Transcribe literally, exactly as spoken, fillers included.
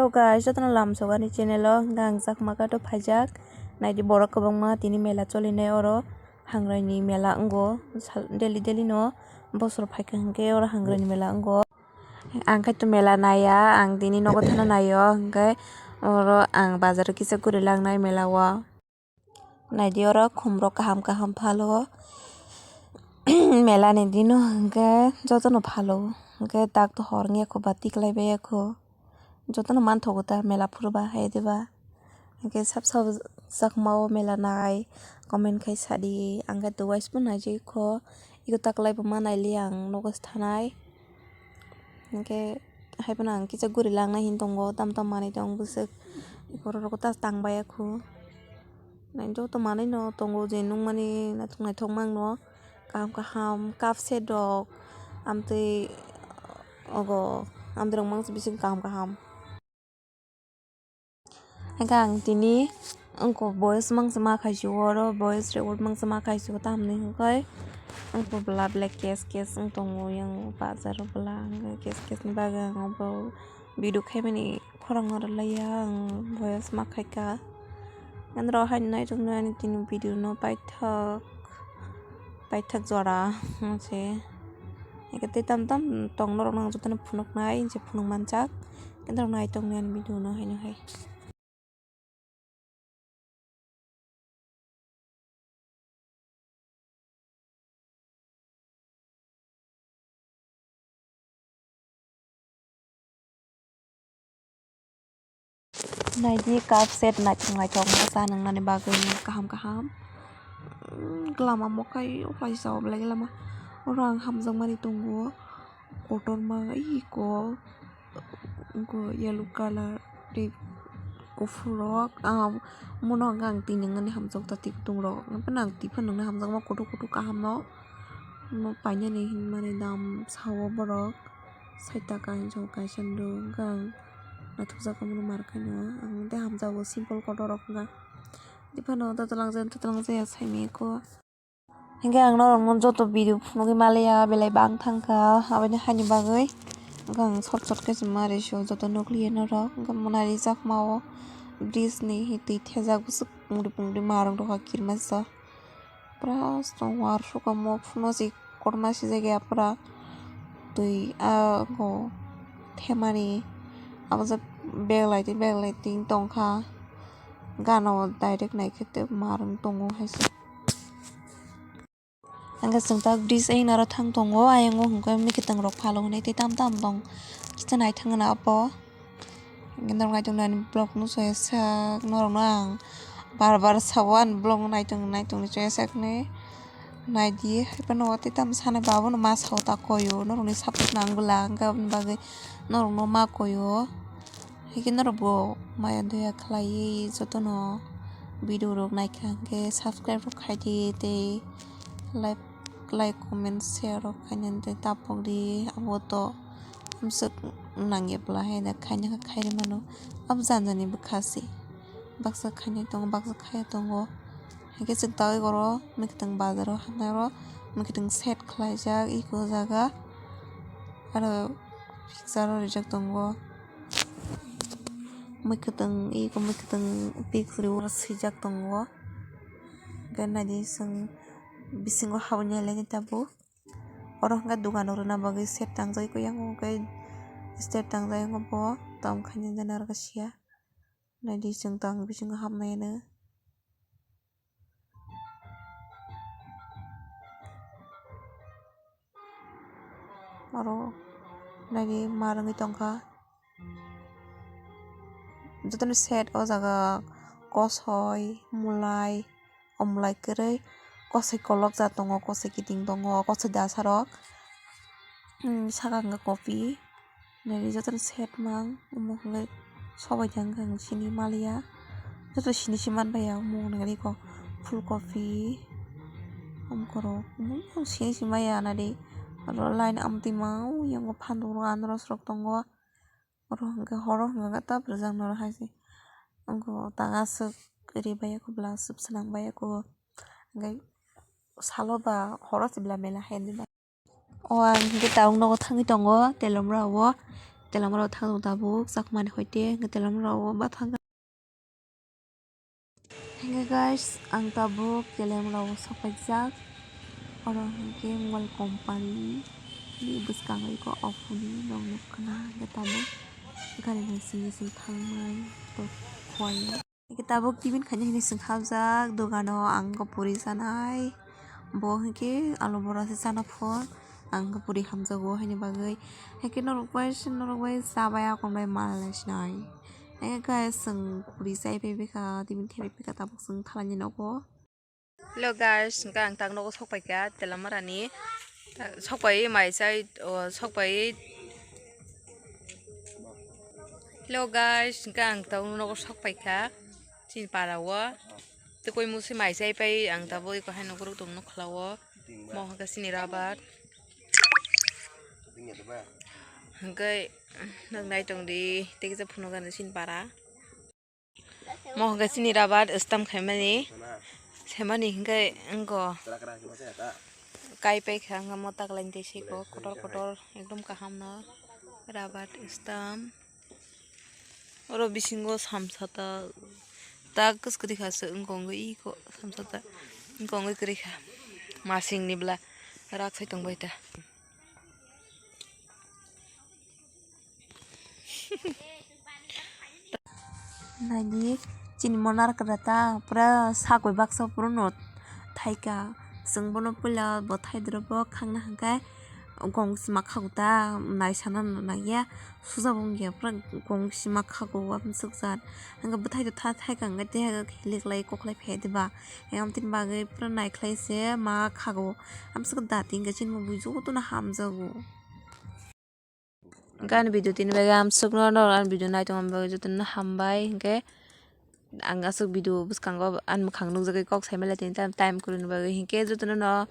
Hello guys, jotono lamsok ani channel o, hwnkhe ang Chakma Ghat o phaijak. Naidi borok kwbangma tini mela cholinai oro, Hangrai ni mela wngo, sal-, daily daily no bosor phaikha hwnkhe oro Hangrai ni mela wngo. Ang khe to mela naiya, ang tini nogo thana naio, hwnkhe oro ang bazar o kisa guri langnai mela o. Naidi oro khumrok kaham kaham phalo. Mela ni dino hwnkhe jotono phalo. Hwnkhe tak to hor wngya kho, bati kwlai baiya kho. Jotono manthogo ta mela phuru ba hai diba. Hwnkhe sab sab Chakma o mela nai comment khai sadi. Ang khe to waisbo naijagwi kho. Iko ta kwlai bo ma naili ang nogo se thanai. Hwnkhe haiphano ang kisa guri langnai hin tongo, tam tam manwi tong bwswk. Borok rok ta tang baiya kho. Nai joto manwi no tongo je nukmani naithok naithok mangno. Kaham kaham cup set rok, amtwi ogo amtwi rok mangsa bising kaham kaham. Hwnkhe ang tini wngkuk boys mangsa ma khai sio, oro boys reward mangsa ma khai sio, tamo hinwi hwnkhe wngkuk bwla belai case case wng tongo yang bazar o bwla, hwnkhe case case ni bagwi ang obo video khaimani khorang no rwlaiya, ang boys ma khaika. Nandro haino naituknai ani tini video no paithak paithak jora se. Eke tei tam tam tong norok no ang jotono phunuknai, je phunuk manjak. Nandro naituknai ani video no haino hai. Naidi cup set naithok naithok wngkha cha nwngnani bagwi kaham kaham. Umm, lama mokai uphai sa belai lama. Oro ang hamjakmani tongo kotorma iko. Wngkha yellow colour tei kuphur rok, ah, omo no hwnka ang twi nwngnani hamjak ta twi kutung rok, hwnphano ang twi phano nwngnai hamjakma kuthuk kuthuk kaham no, omo painani hinmani dam sao borok side o kaisa hinwi kaisa nw hwnka ang naithokjak omo no mar khaino ang tei hamjago simple kotor rok hwnka tei phano twlangjak twlangjak ya saimanya kho. Hingke ang norokno joto video phunugwi maliya belai bang thangkha, aboni haini bagwi hingke ang short short khe se ma rw sio joto nukliya norok. Hingke mwnai rijak ma o bridge ni twi thejak bwswk pungri pungri ma rok dokha kirmasa pura stone war sukha mo phuno si kotorma sijak ya pura twi ah bo themani abo je bag lai twi bag lai twi tongkha gana o direct naikhe tei ma rok tongo hai se. Hingke chwng tak bridge ayeng aro thang tongo, ayang o hingke mwkhwtwng rok phalo hinui tei tam tam tong kisa naithang gana abo. Hingke norok naitung nani vlog no chaya sak norok no ang bar bar sao ani vlog no naitung naitung ni chaya sak hinui naidi hai phano tei tamo sanai ba abono ma sao ta koi o norok ni support nang bwla hingke aboni bagwi norok no ma koi o. Haikhe norokbo maya doya khlaiwi jotono video rok naikha hwnkhe subscribe rok khaidi tei like, like, comment, share rok khainani tei tapokdi. Abo to amswk nangya bwla haino khaina khe khairwi mano. Abo jani jani bwkha se baksa khainai tongo, baksa khaiya tongo. Haikhe chwng tei oro mwkhwtwng bazar o hamnai oro mwkhwtwng set khlaijak eko jaga aro picture o rijak tongo. Mwkhwtwng eko mwkhwtwng pik kwrwi o swijak tongo. Hwnkhe naidi chwng bisingo habwi nailaini tabuk. Oro hwnkhe dogano rwna bagwi set tangjak eko yang hwnkhe step tangjak yang bo tom khaina jani aro khe siya. Naidi chwng tang bisingo habnai hwno. Oro naidi ma rwngwi tongkha. Jotono set o jaga kosoi, mwlai, o mwlai kwrwi, kosoi kolokjak tongo, kosoi kiting tongo, kosoi dasarok, saka hwnkhe kopi. Nini jotono set mang omo hwnwi sobai thangkhe ang sini maliya. Joto sini se manbaiya omo hwnwi kok phulkopi, omkorok omo sini se maya nadi. Oro line amtwi ma o yango phantok rok anaros rok tongo. Oro hwnkhe horo hwnkhe ta bwrwjak norok hai se. Wngkha o ta aswk ri baiya kho bwla aswk swnam baiya kho. Hwnkhe salo ba horo se bwla mela hai nai. O ang hwnkhe tabuk nogo thangwi tongo telomra o. Telamrao thangwi tabuk chakmani hoite hwnkhe telamrao bathang. Hwnkhe guys, ang tabuk telamrao sokpaijak. Oro hwnkhe mobile company ni bwskango eko ophuni nok nukkhwna hwnkhe tabuk gari bai simi simi thangmani tok khuaio. Hwnkhe tabuk tibin khaina hinwi swngkha o jak dogano, ang wngkha puri chanai, bo hwnkhe alu bora se chana phor, ang wngkha puri hamjago haini bagwi. Hwnkhe norok bai se norok bai cha bai akon bai mala lai sinai. Hwnkhe guys, chwng puri chai phai bwkha, tibin thai phai bwkha, tabuk chwng thalani nogo. Hello guys, hwnkhe ang tak nogo sok paikha Telamarani. Ta-, sok pai mai chai, o, sok pai. Hello guys, hwnkhe ang tak nogo sok paikha chini para o. Tei koi musi mai chai pai ang tabuk eko hai nogo rok tong nukla o. Mo hwnkhe chini rabar. Hwnkhe nang nai tong di, tei kisa phunuk gana chini para. Mo hwnkhe chini rabar stam khaimani, semani hwnkhe wngkha kai paikha, wngkha mo taklaini tei siko kotor kotor ekdom kaham no rabar stam. Oro bisingo samsa ta, ta kwswk kwrwi kha se wngkha wngwi iko samsa ta wngkha wngwi kwrwi kha masing ni bwla rak sai tongbai ta. Naidi chini monarch rata pura sakwi baksa pura no thaika. Chwng bono puila bo thaidoro bo khangna hwnkhe gong sima khago ta naisana no naiya suja bo wngya pura gong sima khago uansukjak hwnkhe bwthai tha thaika hwnkhe tei hilik lai koklai phai diba. Yang tin bagwi pura naikhlai se ma khago. Amswk dati hwnkhe chini mubui jotono hamjago. Hwnkhe ani video tini bagwi amswkno, norok ani video nai tongma bagwi jotono hambai. Hwnkhe ang aswk video bwskango ani mwkhang nukjagwi kok saimali tini time kwrwini bagwi, hwnkhe jotono no.